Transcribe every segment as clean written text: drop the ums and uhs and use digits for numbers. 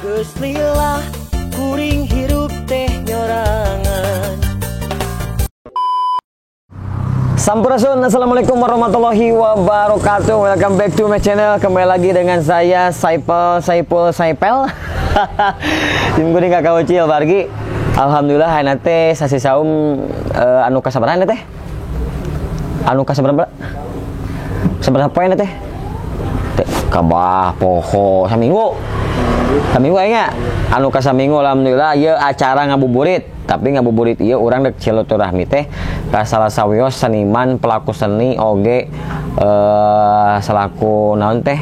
Geus lila kuring hirup teh nyorangan. Sampurasun, assalamualaikum warahmatullahi wabarakatuh. Welcome back to my channel. Kembali lagi dengan saya Saipul Saipul Saipel. Tim kuring Kakak Ucil wargi. Alhamdulillah ayeuna teh sasi saum anu kasabaraha teh? Anu kasabaraha? Sabaraha poe teh? Teh kabah poho saminggu. Saminggu aya anu kasaminggu alhamdulillah ieu acara ngabuburit. Tapi ngabuburit ieu urang dek silaturahmi teh ka salah sawios seniman pelaku seni oge selaku naon teh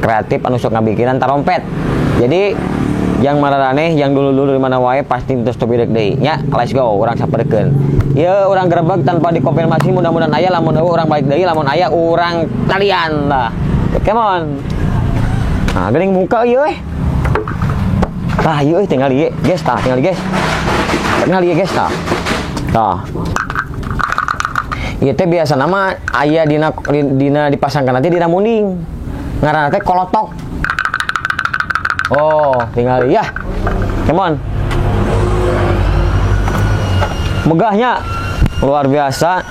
kreatif anu sok ngabikinan tarompet. Jadi yang mararaneh yang dulu-dulu di mana wae pasti terus tobirek deui nya. Let's go, urang saperkeun. Ieu urang gerebeg tanpa dikonfirmasi, mudah-mudahan aya, lamun eueuh urang balik deui, lamun aya urang talian lah. Come on. Nah, geuning muka ieu euy. Tah ieu euy tinggal ieu, guys, tah tinggal guys. Tinggal ieu guys tah. Tah. Ieu teh biasana mah aya dina dina dipasangkan nanti dina munding. Ngaranna teh kolotok. Oh, tinggal ya. Come on. Megahnya luar biasa.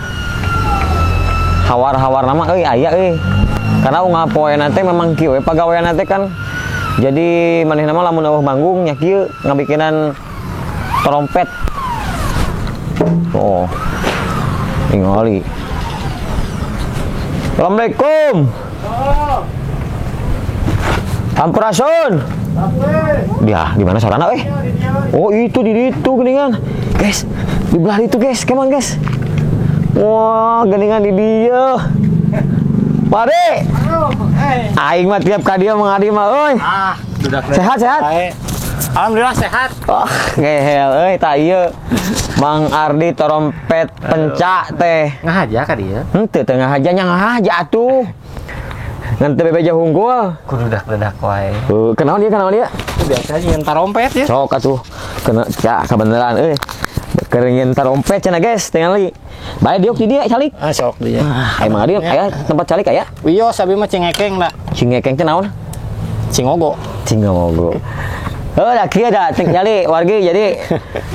Hawar-hawar nama euy aya euy. Karena unggal poe teh memang kieu we pagawean teh kan. Jadi manehna mah lamun eueuh manggung nya kieu ngabikinan trompet. Oh. Ningali. Assalamualaikum. Sampurasun. Ya, di mana sarana euy? Oh, itu di ditu geuningan. Guys, di belah itu guys, come on guys. Wah, geuningan di dieu. Mari. Aing mah tiap ka dieu mengadi mah euy. Ah, sehat sehat. Alhamdulillah sehat. Oh, ngehel euy tah ieu. Mang Ardi trompet pencak teh. Ngahaja ka dieu? Henteu teu ngahaja nya ngahaja atuh. Ngan teu bebeja hungkul. Kudu dadak wae. Kenaon ieu kenaon ieu? Biasa nyen tarompet ya. Sok atuh. Kena cak kabeneran euy. Keringin tarompet cenah guys, tingali. Bae diuk di dieu calik. Ah sok dieu. Ah, emang Ardi aya tempat calik aya? Wios abi mah cingekeng da. Cingekeng teh naon? Cingogo. Cingogo. Oh, dah kieu da tingali wargi. Jadi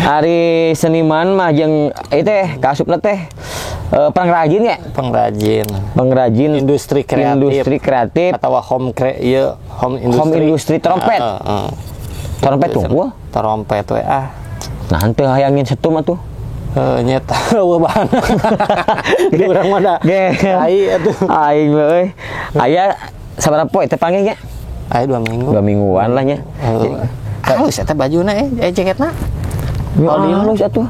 hari seniman mah jeung ieu teh kaasupna teh pengrajin ya? Pengrajin. Pengrajin industri kreatif. Industri kreatif atau home ieu home industri. Home industri trompet. Trompet tuh gua. Trompet we ah. Nah, henteu hayangin setum atuh. Nyeta eueuh bahan. Di urang mah da. Ai atuh. Aing mah euy. Aya sabaraha poe teh panggih nya? Aya 2 minggu. 2 mingguan lah nya. Halus eta bajuna jaketna. Halus atuh.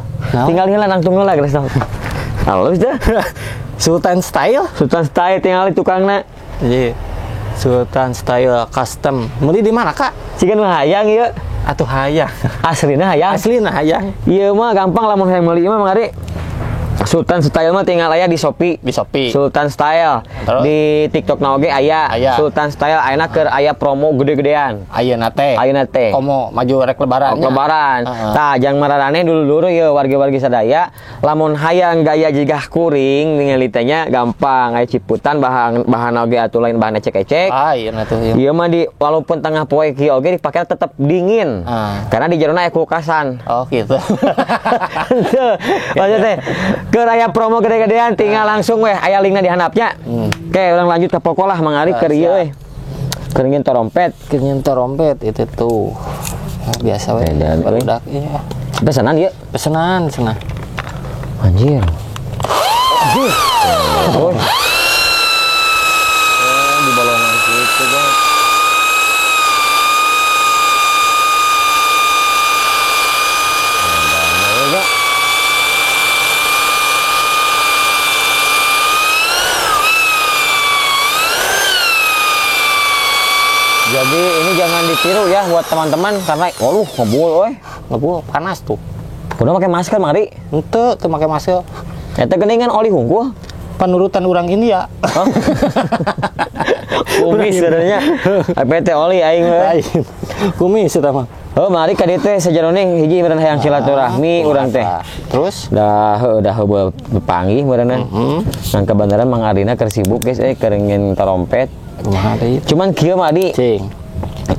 Tinggal heula nangtung heula geus. Halus dah. Sultan Style. Sultan Style tinggal tukangna. Iya. Sultan Style custom. Meuli di mana, Kak? Cigan mah hayang ieu. Atuh hayang. Aslina hayang. Aslina hayang. Ieu mah gampang lamun hayang meuli mah Mang Ari. Sultan Style mah tinggal aya di Shopee. Di Shopee. Sultan Style. Terus? Di TikTok na oge aya. Sultan Style ayeuna keur aya promo gede-gedean. Ayeuna teh. Ayeuna teh. Komo maju rek lebaran. Lebaran. Tah jang mararaneh dulu-dulu ieu wargi-wargi sadaya lamun hayang gaya jigah kuring ningali teh nya gampang aya ciputan bahan bahan oge atuh lain bahan ecek-ecek. Ah ieu atuh ieu. Ieu mah di walaupun tengah poe kieu oge dipake tetep dingin. Karena di jerona aya kulkasan. Oh gitu. Henteu. Maksud teh keur aya promo gede-gedean tinggal langsung weh aya linkna di handapnya. Oke, urang lanjut ke pokok lah Mang Ari keur ieu euy. Keur ngin trompet, keur ngin trompet itu tuh. Nah, biasa weh. Barudak iya. Pesanan ieu? Pesanan cenah. Anjir. Anjir. Oh. Di bolongan situ, guys. Jadi ini jangan ditiru ya buat teman-teman karena waduh ngebul euy. Ngebul panas tuh. Kudu pakai masker Mang Ari. Henteu teu make masker. Eta geuningan oli hungkul. Penurutan urang ini ya. Huh? Kumis sebenarnya. APT oli aing we. Kumis eta mah. Heuh Mang Ari ka dieu teh sajarone hiji meureun hayang silaturahmi urang teh. Terus dah heuh dah bepanggih meureunna. Nang kebenaran Mang Arina keur sibuk guys euy keur ngin trompet. Kumaha deui? Cuman kieu mah Adi. Cing.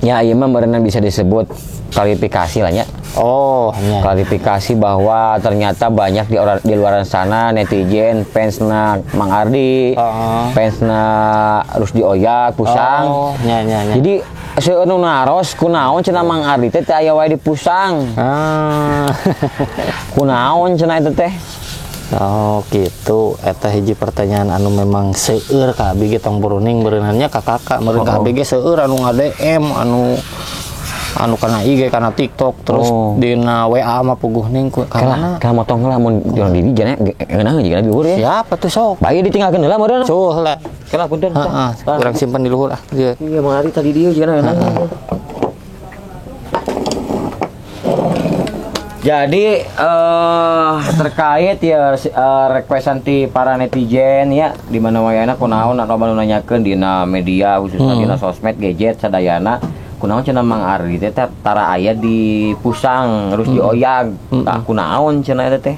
Ya ieu mah meureunan bisa disebut klarifikasi lah nya. Oh, nya. Klarifikasi bahwa ternyata banyak di orang di luar sana netizen fansna Mang Ardi, fansna Rusdi Oyak, Pusang. Oh, nya nya nya. Jadi seueur nu naros kunaon cenah Mang Ardi teh teu aya wae di Pusang. Kunaon cenah eta teh? Oh gitu, eta hiji pertanyaan anu memang seueur ka abi ge tong buruning beureunannya ka kakak meureun ka abi ge seueur anu nga-DM anu anu kana IG kana TikTok terus dina WA mah puguh ning ku Kalah, kana kalah motong lah mun urang diri jana ngeunah jeung di luhur ya. Siapa tuh sok? Bae ditinggalkeun heula meureun. Cuh lah. Kalah punten. Heeh, urang simpen di luhur ah. Ieu. Iya, Mang Ardi tadi dieu jeung ngeunah. Jadi terkait ya requestan ti para netizen ya di mana wayana kunaon atau nu nanyakeun dina media khususnya dina sosmed gadget sadayana kunaon cenah Mang Ardi teh tara aya di Pusang terus di Oyag tah kunaon cenah eta teh.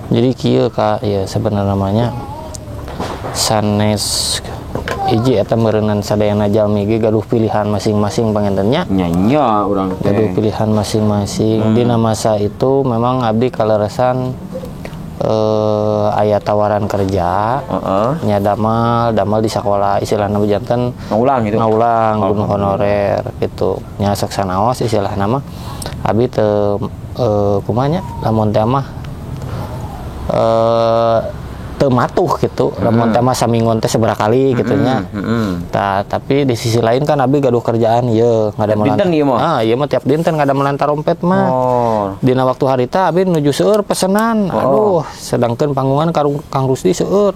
Jadi kieu ka ya sebenarnya namanya sanes hiji eta meureunnan sadayana jalmi ge gaduh pilihan masing-masing pangintennya. Nya nya urang teh. Gaduh pilihan masing-masing. Dina masa itu memang abdi kaleresan aya tawaran kerja. Nya damal di sekolah istilahna janten Ngulang gitu. Ngulang gunung honorer gitu. Nya sok sanaos istilahna mah abdi teu kumaha nya lamun teh mah teu matuh gitu. Lamun teh mah saminggon teh sabaraha kali gitu nya. Tah, tapi di sisi lain kan abi gaduh kerjaan ieu ngadamelan. Dinten ieu mah? Ah, ieu mah tiap dinten ngadamelan tarompet mah. Dina waktu harita abi nuju seueur pesenan. Aduh, sedangkan panggungan Kang Rusdi seueur.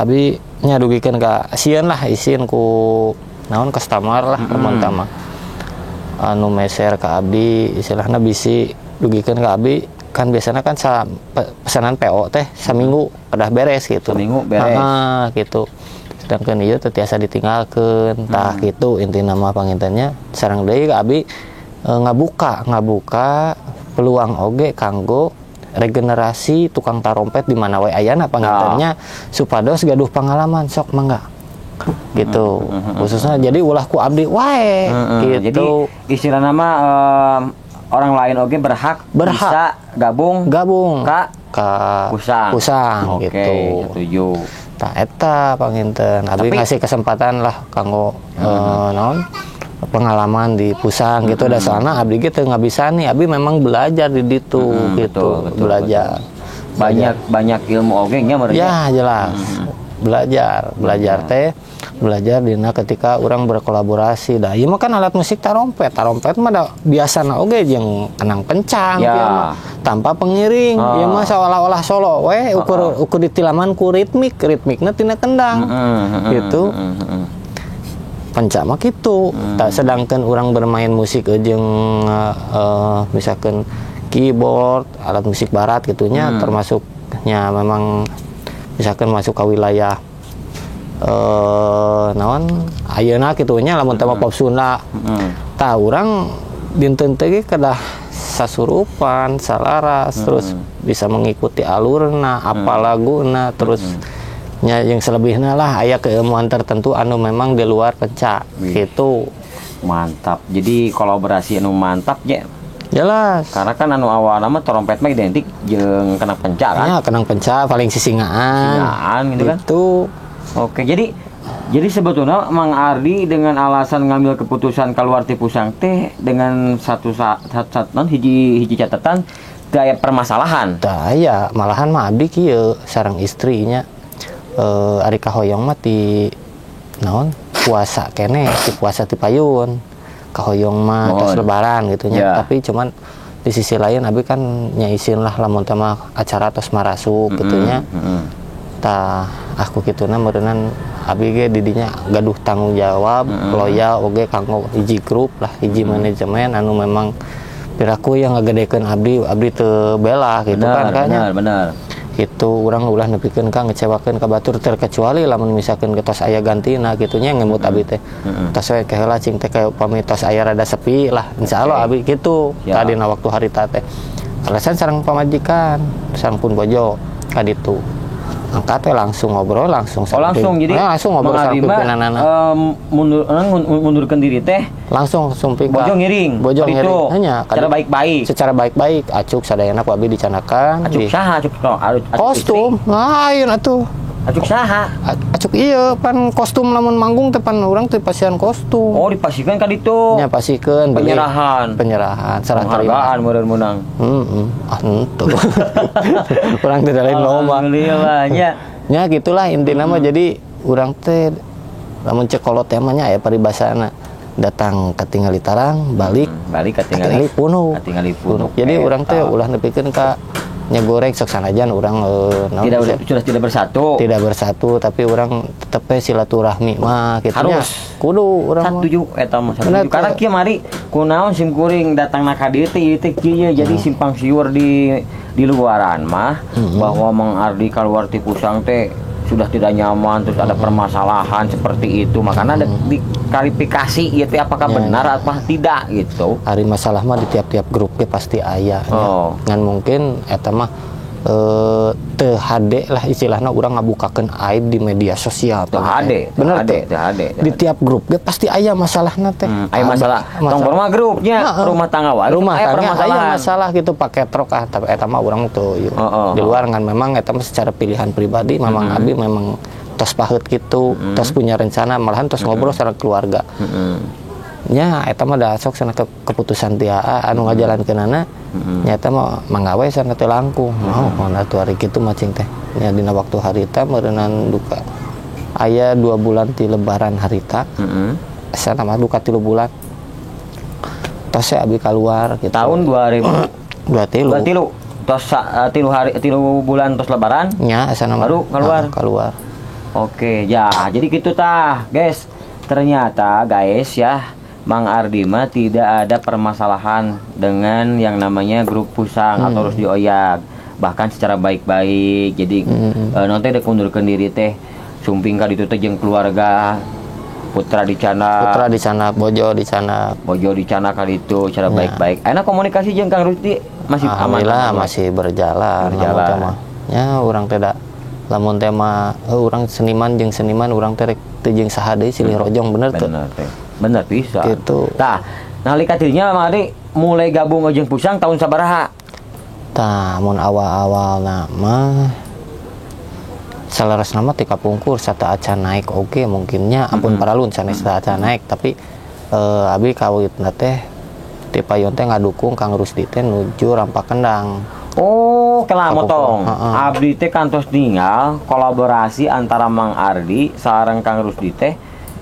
Abi nya dugikeun ka sieun lah isin ku naon customer lah lamun teh mah. Anu meser ka abdi istilahna bisi dugikeun ka abdi kan biasanya kan pesanan PO teh saminggu udah beres gitu. Saminggu beres. Heeh, gitu. Sedangkan ieu teu tiasa ditinggalkeun. Tah gitu intina mah pangintennya sareng deui ka abi ngabuka peluang oge kanggo regenerasi tukang tarompet di mana we ayana pangintennya supados gaduh pengalaman sok mangga. Gitu. Khususnya jadi ulah ku abdi wae gitu. Jadi istilah nama orang lain oge berhak bisa gabung ka Pusang. Pusang oke, gitu. Setuju. Tah eta panginten abi ngasih kesempatan lah kanggo naon pengalaman di Pusang gitu. Da soalna abdi ge teu ngabisa nih, abi memang belajar di ditu gitu, betul, betul, belajar. Betul. Banyak ilmu oge nya meureun. Ya, jelas. Belajar teh belajar dina ketika orang berkolaborasi. Dah ieu mah kan alat musik tarompet mah da biasana oge jeung kenang pencang ya. Ieu mah tanpa pengiring. Ieu mah seolah-olah solo we ukur ditilaman ku ritmikna tina kendang. Gitu. Pencak mah kitu. Tak sedangkan orang bermain musik jeung misalkan keyboard, alat musik barat gitunya termasuknya memang misalkan masuk ke wilayah naon ayeuna kitu nya lamun teh pop Sunda. Tah urang dinten teh ge kedah sasurupan, salaras, terus bisa mengikuti alurna, apa laguna, terus nya yang selebihna lah aya keilmuan tertentu anu memang di luar pencak gitu. Mantap. Jadi kolaborasi anu mantap nya. Jelas. Karena kan anu awalna mah trompet mah identik jeung kenang pencak kan. Ya, kenang pencak paling sisingaan. Sisingaan gitu kan. Gitu. Oke, jadi sebetulnya Mang Ardi dengan alasan ngambil keputusan keluar ti Pusang teh dengan satu hiji catatan teu aya permasalahan. Tah aya, malahan mah abdi kieu sareng istrinya ari kahoyong mah ti naon puasa keneh, ti puasa ti payun. Kahoyong mah tos lebaran gitu nya. Tapi cuman di sisi lain abi kan nya isin lah lamun teh mah acara tos marasuk gitu nya. Tah aku kituna meureunnan abi ge didinya gaduh tanggung jawab loyal oge kanggo hiji grup lah hiji manajemen anu memang piraku yang ngagedekeun abdi teu bela gitu. Benar, kan kayaknya benar. Gitu urang ulah nepikeun ka ngecewakeun ka batur terkecuali lamun misalkan tos aya gantina kitu nya ngemut abi teh. Tos we keheula cing teh kayak pami tos aya rada sepi lah insyaallah abi kitu tadina waktu harita teh. Alasan sareng pamajikan sareng pun bojo ka ditu. Angkat teh langsung ngobrol langsung. Oh langsung jadi nah, langsung ngobrol Mang sareng Ardi mah, pimpinanana. Mundurkan diri teh Langsung sumping ka Bojo ngiring. Bojo Itu. ngiring. Hanya Secara baik-baik. Secara baik-baik acuk sadayana ku abi dicanakan. Acuk saha acuk no, acuk Kostum lain atuh. istri. Acuk saha. Acuk iya pan kostum lamun manggung teh pan urang teh pasian kostum. Oh dipasihkan ka ditu. Nya pasikeun beli. Penyerahan. Penyerahan serah terima. Penghargaan meureun meunang. Heeh. Ah henteu. Urang teh lain loba. Alhamdulillah nya. Nya gitulah intina mah jadi urang teh lamun cek kolot teh mah nya aya paribasana datang katingali tarang balik Balik katingali katingali punuk. Katingali punuk. Jadi urang teh Eta. ulah nepikeun ka nya goreng sok sanajan urang naon tidak bisa- sudah tidak bersatu. tidak bersatu tapi urang tetep we silaturahmi mah kitu nya. Harus. Kudu urang mah. Satuju eta mah Bener satuju. Karena teh. kieu mari kunaon sim kuring datang na ka dieu teh ieu teh kieu jadi simpang siur di luaran mah bahwa Mang Ardi keluar ti Pusang teh sudah tidak nyaman terus ada permasalahan seperti itu makanya ada diklarifikasi ieu teh apakah Ya, benar apa tidak gitu. Hari masalah mah di tiap-tiap grup ge pasti aya nya. Oh. Ngan mungkin eta mah teu hade lah istilahna urang ngabukakeun aib di media sosial. Teu hade, teu bener hade, teu? teu hade, teu Di hade. tiap grup ge pasti aya masalahna teh. Aya masalah. Tong mah grupnya Heeh. rumah tangga wae. Rumah aya tangga aya permasalahan. masalah gitu pakai truk ah tapi eta mah urang tuh yuk. Oh, oh, Di luar kan memang eta mah secara pilihan pribadi memang abi memang tos paheut gitu, tos punya rencana malahan tos ngobrol secara keluarga. Nya eta mah da sok sana keputusan ti AA anu ngajalankeunana nya eta mah mangga we sana teu langkung. Mau oh, atuh hari kitu mah cing teh. Nya dina waktu harita meureunnan duka aya 2 bulan ti lebaran harita. Sana mah duka 3 bulan. Tos we abi kaluar gitu. Tahun 2023. 23. Tos 3 hari 3 bulan tos lebaran. Nya asana mah. Baru keluar. Ah, keluar. Oke, ya jadi gitu tah, guys. Ternyata guys ya, Mang Ardi mah tidak ada permasalahan dengan yang namanya grup Pusang atau Rusdi Oyag. Bahkan secara baik-baik. Jadi nanti dek undurkeun diri teh sumping ka ditu teh jeung keluarga putra di cana. Putra di sana, bojo di sana. Bojo di cana ka ditu secara baik-baik. Enak komunikasi jeung Kang Rusdi masih aman. Alhamdulillah aman. masih berjalan. Berjalan. Lamun teh mah. Ya urang teh da lamun teh mah urang seniman jeung seniman urang teh rek teu jeung saha deui silih rojong bener teu. Bener teh. Bener bisa. Gitu. Tah, nalika dirinya Mang Ardi mulai gabung jeung Pusang tahun sabaraha? Tah mun awal-awalna mah saleresna mah ti kapungkur sata acan naik oge mungkinnya ampun paralun sanes acan naik tapi abi kawitna teh ti payon teh ngadukung Kang Rusdi teh nuju Rampak Kendang. Oh, kela motong. Heeh. Abdi teh kantos ninggal kolaborasi antara Mang Ardi sareng Kang Rusdi teh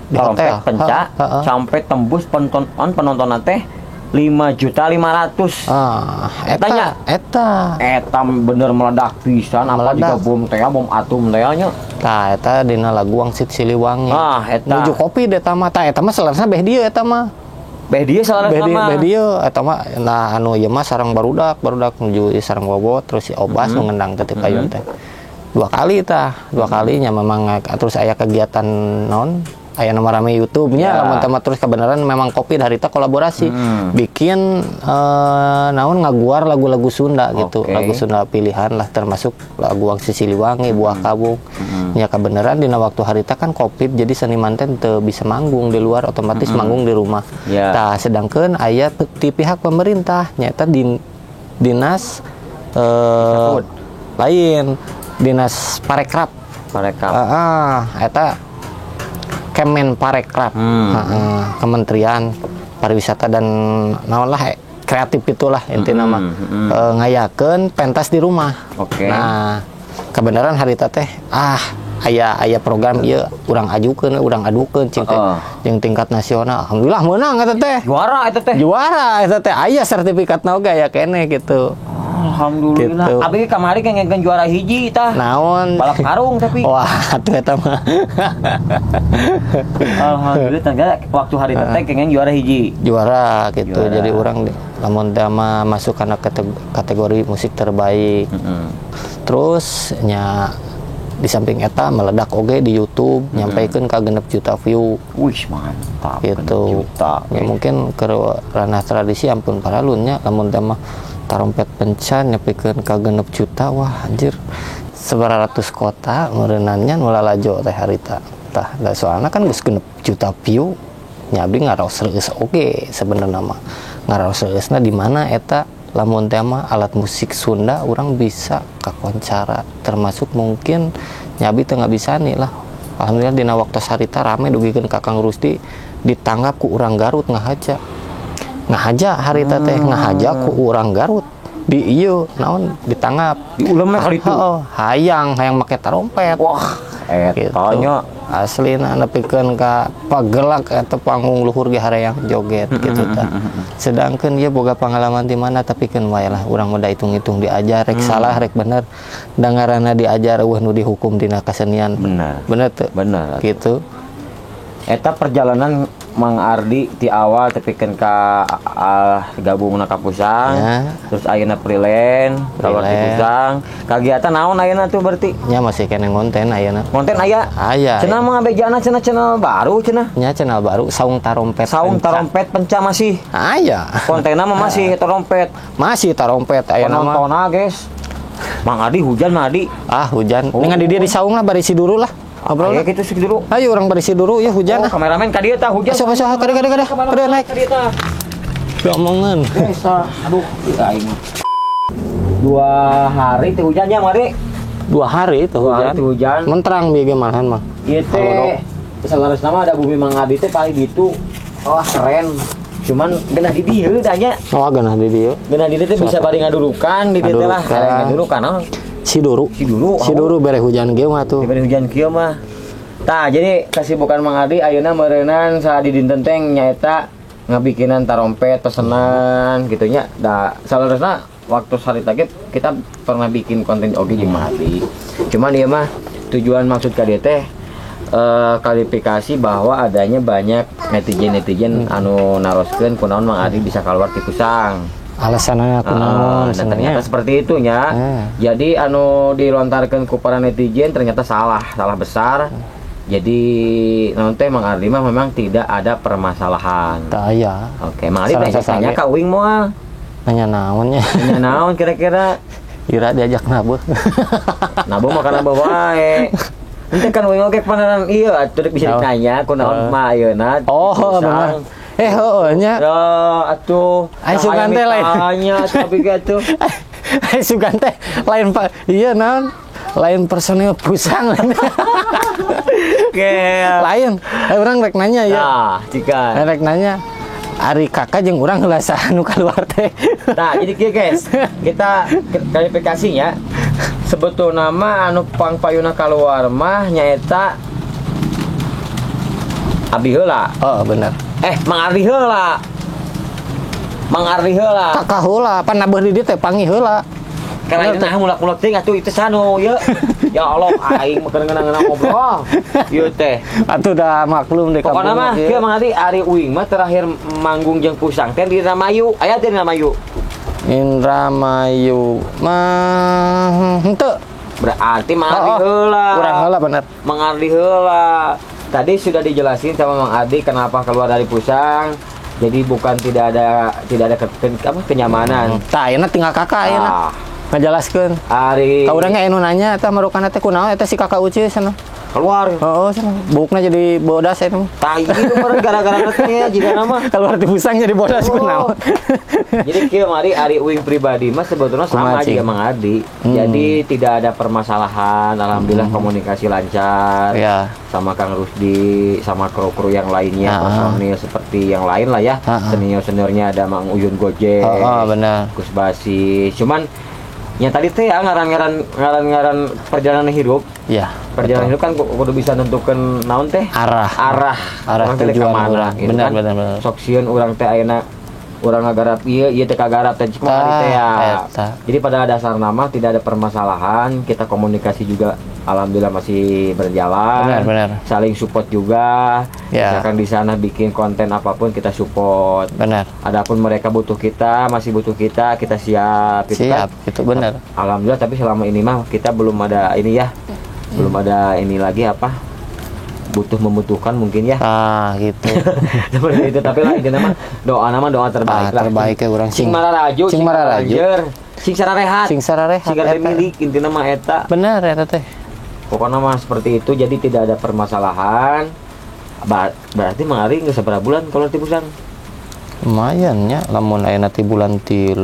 Di trompet hotel. penca Heeh. sampai tembus penonton teh 5.500.000. Ah, Tanya. eta eta. Eta bener meledak pisan apa Meledak. juga bom teh bom atom teh nya. Tah eta dina lagu Wangsit Siliwangi. Ah, eta. Nuju kopi deh eta mah. Tah eta mah saleresna beh dieu eta mah. Beh dieu saleresna mah. Beh dieu eta mah nah anu ieu mah sareng barudak, barudak nuju ieu sareng wawot terus si Obas nu ngendang teh ti payun teh. 2 kali tah, 2 kalinya memang terus aya kegiatan non aya nama rame YouTube-nya Ya. lamun teh mah terus kebenaran memang kopi dari eta kolaborasi bikin naon ngaguar lagu-lagu Sunda gitu, Oke. lagu Sunda pilihan lah termasuk lagu Wangsit Siliwangi, Buah Kawung. Ya kebenaran dina waktu harita kan Covid jadi seniman teh teu bisa manggung di luar otomatis manggung di rumah. Ya. Tah sedangkan aya ti pihak pemerintah nyata dinas lain dinas Parekraf. Parekraf. Heeh, eta Kemen Parekraf. Heeh, Kementerian Pariwisata dan naon lah kreatif itulah intina mah. Ngayakeun pentas di rumah. Oke. Nah, kebenaran harita teh aya program ieu urang ajukeun, urang adukeun cing teh. Jeung tingkat nasional. Alhamdulillah meunang eta teh. Juara eta teh. Juara eta teh aya sertifikatna oge aya keneh gitu. Alhamdulillah. Gitu. Abi kamari kengekeun juara hiji tah. Naon? Balap karung tapi. Wah, atuh eta mah. Alhamdulillah tangga waktu hari teh kengen juara hiji. Juara gitu. Juara. Jadi orang lamun teh mah masuk kana kategori musik terbaik. Terus nya di samping eta meledak oge di YouTube nyampaikeun ka 6 juta view. Wih, mantap. Gitu. Juta. Ya mungkin ke ranah tradisi ampun paralunnya lamun teh mah tarompet pencan nyepikeun ka 6 juta wah anjir. Sabaraha ratus kota meureunan nya nu lalajo teh harita. Tah, da soalna kan geus 6 juta view nya, abdi ngaraos reueus oge sebenarnya mah. Ngaraos reueusna di mana eta lamun tema alat musik Sunda urang bisa kakoncara, termasuk mungkin nya abi teu bisa nih lah. Alhamdulillah dina waktu harita rame dugikeun ka Kang Rusdi ditanggap ku urang Garut, ngahaja ngahaja harita teh, ngahaja ku urang Garut di ieu naon, ditanggap. Diulem kali itu. Oh, hayang hayang make tarompet. Wah, gitu. Eta nya. Aslina nepikeun ka pagelak atau panggung luhur ge harayang joget gitu tah. Sedangkan dia boga pengalaman di mana, tapi keun wae lah, urang mah da hitung-hitung diajar, rek salah rek bener da ngaranna diajar, euweuh nu dihukum dina kasenian. Bener. Bener teu? Bener. Gitu. Eta perjalanan Mang Ardi ti awal tepikeun ka gabungna ka Pusang, terus ayeuna freelance, keluar ti Freelance. Pusang. Kagiatan naon ayeuna tuh berarti? Nya masih keneh ngonten ayeuna. Konten aya? Aya. Cenah mah ngabejana cenah channel baru cenah. Nya channel baru, Saung Tarompet. Saung Penca. Tarompet Penca masih. Aya. Kontenna mah masih trompet. Masih tarompet ayeuna mah. Penontonna, guys. Mang Adi hujan, Mang Adi. Ah, hujan. Oh. Dengan di dia di saung lah, barisi dulu lah. Ngobrol Ayo lah. gitu sih dulu. Ayo urang barisi dulu ya, hujan Oh, ah. kameramen ka dieu tah hujan. Masuk, masuk, kada, kada, kada. Kada naik. Ka dieu tah. Omongan. Biasa. Aduh, aing. 2 hari teh hujannya, Mang Adi. 2 hari itu 2 hari hujan. teh hujan. Menterang bieu malahan mah. Ieu teh saleresna mah ada bumi Mang Adi teh paling gitu. Wah, keren. Cuman genah di dieu tanya. Oh, geunah di dieu. Genah di dieu teh bisa bari ngadurukan di dieu teh lah. Ngadurukan. Ngadurukan naon? Siduru. Siduru. Siduru bere hujan ge mah tuh. Diberi hujan kieu mah. Tah, jadi kesibukan Mang Adi ayeuna meureunnan saat di dinten teh nyaeta ngabikinan tarompet pesenan gitu nya. Da saleresna waktu harita ge kita pernah bikin konten oge jeung Mang Adi. Cuman ieu mah tujuan maksud ka dieu teh klarifikasi bahwa adanya banyak netizen-netizen anu naroskeun kunaon Mang Adi bisa keluar ti Pusang. Alasanna kunaon Ah, dan ternyata sebenarnya. seperti itu nya. Jadi anu dilontarkan ku para netizen ternyata salah, salah besar. Jadi naon teh, Mang Ardi mah memang tidak ada permasalahan. Tah aya. Oke, Mang Ardi Salah tanya, sasage. tanya ka uing moal. Nanya naonnya. Nanya naon kira-kira? Ira diajak nabuh. Nabuh mah kana wae. Ente kan uing oge panaran ieu atuh bisa Naon? ditanya kunaon mah ayeuna. Oh, Pusang. benar. Eh, heueuh nya. Ya, atuh. Ai, sugan teh lain. Tanya tapi ge atuh. Ai sugan teh lain Pak. Iya naon? Lain personil Pusang. Oke. Lain. Eh, urang rek nanya ya. Nah, jika Rek nanya. Ari kakak jeung urang heula saha nu keluar teh? Nah, jadi kieu guys, kita klarifikasinya. Sebetulna mah anu pangpayuna keluar mah nyaeta abdi heula. Oh, bener. Eh, Mang Ardi heula. Mang Ardi heula. Kakak heula, pan nabuh di dieu teh panggih heula. Karena itu nah mulak-mulak teuing atuh itu sanu ye. Ya Allah, aing mah keur ngeunah ngobrol. Ieu teh. Atuh dah maklum di Pokokna kampung mah kieu. kieu Mang Ardi, ari uing mah terakhir manggung jeung Pusang teh di Indramayu. Aya teh di Indramayu. Indramayu mah henteu. Berarti Mang Ardi Oh, oh. heula. Urang heula bener. Mang Ardi heula. Tadi sudah dijelasin sama Mang Ardi kenapa keluar dari Pusang. Jadi bukan tidak ada apa, kenyamanan. Tah ayeuna tinggal kakak ayeuna. Ah, Ngajelaskeun. Ari Ka urang ge anu nanya eta marukana teh kunaon eta si kakak Uci sana. Keluar. Oh, sana. Buukna jadi bodas eta mah. Tai itu meureun gara-gara teh jika nama. Keluar di Pusang jadi bodas Oh. kunaon. Jadi kieu Mang Adi, ari uing pribadi mah sebetulnya sama Kumaha, juga Cing? Mang Adi. Jadi tidak ada permasalahan, alhamdulillah komunikasi lancar. Ya. Sama Kang Rusdi, sama kru-kru yang lainnya, personil seperti yang lain lah ya. Senior-seniornya ada Mang Uyun Gojek. Oh, benar. Gus Basi. Cuman yang tadi teh ya ngaran-ngaran perjalanan hidup. Ya. Perjalanan hidup kan kudu bisa nentukan naon teh? Arah. Arah. Arah Urang teh tujuan ka mana, urang. gitu Benar, kan. benar, benar. Sok sieun urang teh ayeuna urang ngagarap ieu, ieu teh kagarap teh cik mah teh ya. Eta. Jadi pada dasar nama tidak ada permasalahan, kita komunikasi juga alhamdulillah masih berjalan. Benar, benar. Saling support juga. Ya. Misalkan di sana bikin konten apapun kita support. Benar. Adapun mereka butuh kita, masih butuh kita, kita siap gitu Siap, kan. itu benar. Alhamdulillah, tapi selama ini mah kita belum ada ini ya. Belum ada ini lagi apa? Butuh membutuhkan mungkin ya. Ah gitu. Seperti itu, tapi lah intinya mah doa nama doa terbaik lah. Terbaik ya urang sing mararaju, sing mararaju, sing sararehat, sing sararehat, sing milik intinya mah eta. Bener eta teh. Pokoknya mah seperti itu, jadi tidak ada permasalahan. Berarti Mang Ari geus sabaraha bulan kalau ti Busang? Lumayan nya, lamun ayeuna ti bulan 3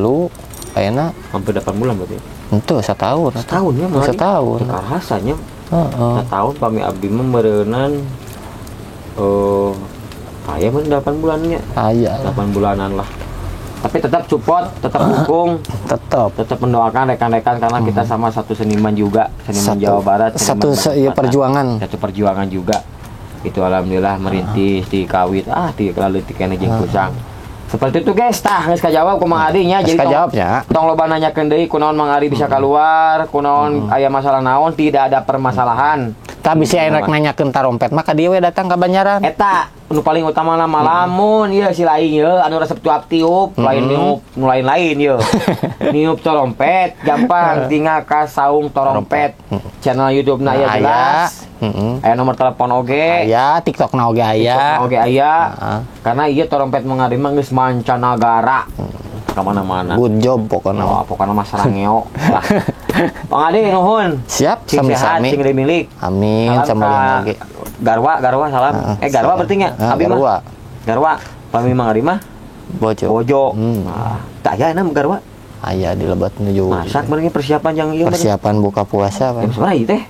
ayeuna hampir 8 bulan berarti. Henteu, satahun. Setahun ya, Mang Ari. Setahun. Teu karasanya. Heeh. Setahun pami abdi mah meureunnan aya meureun 8 bulannya. Aya. 8 bulanan lah. Tapi tetap support, tetap dukung, tetap mendoakan rekan-rekan karena kita sama satu seniman juga, seniman satu, Jawa Barat, seniman satu ya, perjuangan. Satu perjuangan juga. Itu alhamdulillah merintis di kawit di lalu tikene jeung Kusang. Seperti itu guys, tah geus kajawab ku Mang Ari nya. Jadi kajawabnya. Tong loba nanyakeun deui kunaon Mang Ari bisa keluar, kunaon aya masalah naon, tidak ada permasalahan. Tah bisi aya rek nanyakeun tarompet mah ka dieu we datang ka Banjaran. Eta nu paling utama mah lamun ieu si lain ieu anu resep tiup-tiup, lain niup nu lain-lain ieu. Niup trompet gampang tinggal ka Saung Trompet. Channel YouTube-na aya jelas. Aya nomor telepon oge. Aya, TikTok-na oge aya. TikTok-na oge aya. Karena ieu trompet Mang Ari mah geus mancanagara. Ka mana-mana. Good job pokona. Oh, pokona mah sarangeo lah. Mang Adi nuhun. Siap, sing sehat, sami-sami. Sing milik. Amin, sama oge. Garwa, garwa salam. Garwa berarti nya? Abi mah. Garwa. Pami Mang Ari mah Bojo. Bojo. Nah, tak aya na garwa. Aya di lebat nuju. Masak meureun persiapan yang ieu. Persiapan buka puasa, Pak. Jam sabaraha ieu teh?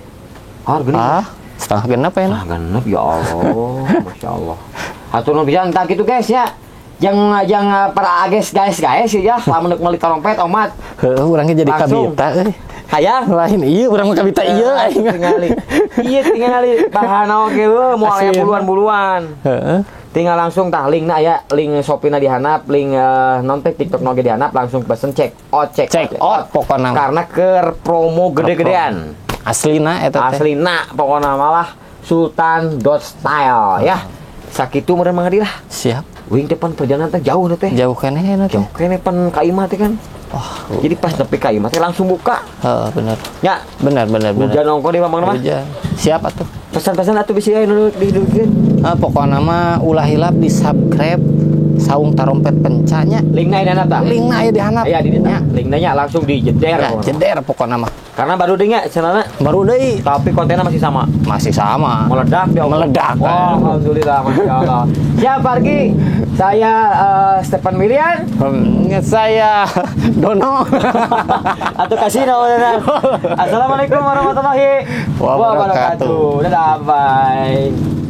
Ah, geuning. Ah, 5:30 ya. 5:30 ya Allah, Masya Allah. Hatur nuhun pisan tah kitu guys ya. Jangan para ages guys ya, lamun meuli trompet omat. Heuh, urang ge jadi kabita euy. Hayang lain ieu urang mah kabita ieu aing tingali. Ieu tingali bahan oge heuh moal aya buluan-buluan. Heeh. Tinggal langsung tah linkna aya, link Shopee-na dihanap, link non teh TikTok-na oge dihanap, langsung pesen check out, check out pokona. Karena keur promo gede-gedean. Aslina eta teh. Aslina pokona malah sultan.style ya. Sakitu meureun Mang Adi lah. Siap. Wing teh pan perjalanan teh jauh teh. Jauh keneh teh. Jauh keneh pan ka imah teh kan. Wah, jadi pas nepi ka imah teh langsung buka. Heeh, bener. Ya, bener. Hujan ongko deui Mang mah. Hujan. Siap atuh. Pesan-pesan atuh bisi aya nu didugikeun. Ah, pokona mah ulah hilap di subscribe Saung Tarompet Pencanya. Linkna aya di handap tah? Linkna aya di handap. Aya di dieu. Linkna nya langsung dijeder. Ya, jeder pokona mah. Karena baru deui nya channelna. Baru deui. Tapi kontennya masih sama. Masih sama. Meledak ya. Meledak. Wah, alhamdulillah, masya Allah. Siap Pargi. Saya Stephen William. Saya Dono. Atau Kasino. Assalamualaikum warahmatullahi wabarakatuh. Dadah, bye.